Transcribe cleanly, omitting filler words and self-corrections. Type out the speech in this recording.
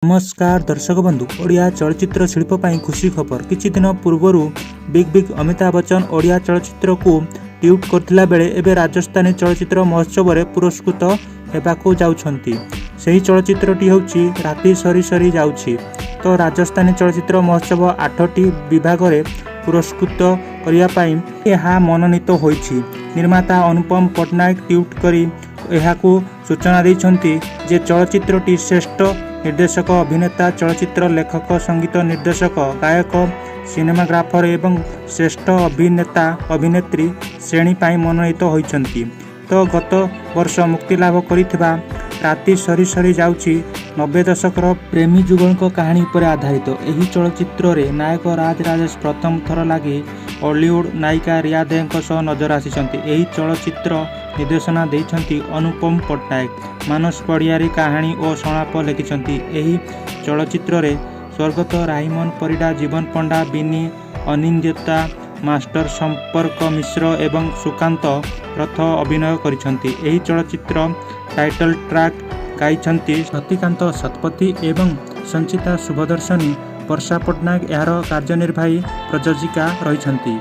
ନମସ୍କାର ଦର୍ଶକ ବନ୍ଧୁ, ଓଡ଼ିଆ ଚଳଚ୍ଚିତ୍ର ଶିଳ୍ପ ପାଇଁ ଖୁସି ଖବର। କିଛି ଦିନ ପୂର୍ବରୁ ବିଗ୍ ବି ଅମିତାଭ ବଚ୍ଚନ ଓଡ଼ିଆ ଚଳଚ୍ଚିତ୍ରକୁ ଟ୍ୱିଟ୍ କରିଥିଲା ବେଳେ ଏବେ ରାଜସ୍ଥାନୀ ଚଳଚ୍ଚିତ୍ର ମହୋତ୍ସବରେ ପୁରସ୍କୃତ ହେବାକୁ ଯାଉଛନ୍ତି। ସେହି ଚଳଚ୍ଚିତ୍ରଟି ହେଉଛି ରାତି ସରି ସରି ଯାଉଛି। ତ ରାଜସ୍ଥାନୀ ଚଳଚ୍ଚିତ୍ର ମହୋତ୍ସବ 8ଟି ବିଭାଗରେ ପୁରସ୍କୃତ କରିବା ପାଇଁ ଏହା ମନୋନୀତ ହୋଇଛି। ନିର୍ମାତା ଅନୁପମ ପଟ୍ଟନାୟକ ଟ୍ୱିଟ୍ କରି ଏହାକୁ ସୂଚନା ଦେଇଛନ୍ତି ଯେ ଚଳଚ୍ଚିତ୍ରଟି ଶ୍ରେଷ୍ଠ ନିର୍ଦ୍ଦେଶକ, ଅଭିନେତା, ଚଳଚ୍ଚିତ୍ର ଲେଖକ, ସଙ୍ଗୀତ ନିର୍ଦ୍ଦେଶକ, ଗାୟକ, ସିନେମାଟୋଗ୍ରାଫର ଏବଂ ଶ୍ରେଷ୍ଠ ଅଭିନେତା ଅଭିନେତ୍ରୀ ଶ୍ରେଣୀ ପାଇଁ ମନୋନୀତ ହୋଇଛନ୍ତି। ତ ଗତ ବର୍ଷ ମୁକ୍ତିଲାଭ କରିଥିବା ରାତି ସରି ସରି ଯାଉଛି 90 ଦଶକର ପ୍ରେମୀ ଯୁଗଳଙ୍କ କାହାଣୀ ଉପରେ ଆଧାରିତ। ଏହି ଚଳଚ୍ଚିତ୍ରରେ ନାୟକ ରାଜ ରାଜେଶ ପ୍ରଥମ ଥର ଲାଗି ଓଲିଉଡ୍ ନାୟିକା ରିୟା ଦେଙ୍କ ସହ ନଜର ଆସିଛନ୍ତି। ଏହି ଚଳଚ୍ଚିତ୍ର ନିର୍ଦ୍ଦେଶନା ଦେଇଛନ୍ତି ଅନୁପମ ପଟ୍ଟନାୟକ। ମାନସ ପଢ଼ିଆରୀ କାହାଣୀ ଓ ସଂଳାପ ଲେଖିଛନ୍ତି। ଏହି ଚଳଚ୍ଚିତ୍ରରେ ସ୍ୱର୍ଗତ ରାଇମୋହନ ପରିଡ଼ା, ଜୀବନ ପଣ୍ଡା, ବିନି, ଅନିନ୍ଦିତା ମାଷ୍ଟର, ସମ୍ପର୍କ ମିଶ୍ର ଏବଂ ସୁକାନ୍ତ ରଥ ଅଭିନୟ କରିଛନ୍ତି। ଏହି ଚଳଚ୍ଚିତ୍ର ଟାଇଟଲ୍ ଟ୍ରାକ୍ ଗାଇଛନ୍ତି ସତୀକାନ୍ତ ଶତପଥୀ ଏବଂ ସଞ୍ଚିତା ଶୁଭଦର୍ଶିନୀ। ବର୍ଷା ପଟ୍ଟନାୟକ ଏହାର କାର୍ଯ୍ୟନିର୍ବାହୀ ପ୍ରଯୋଜିକା ରହିଛନ୍ତି।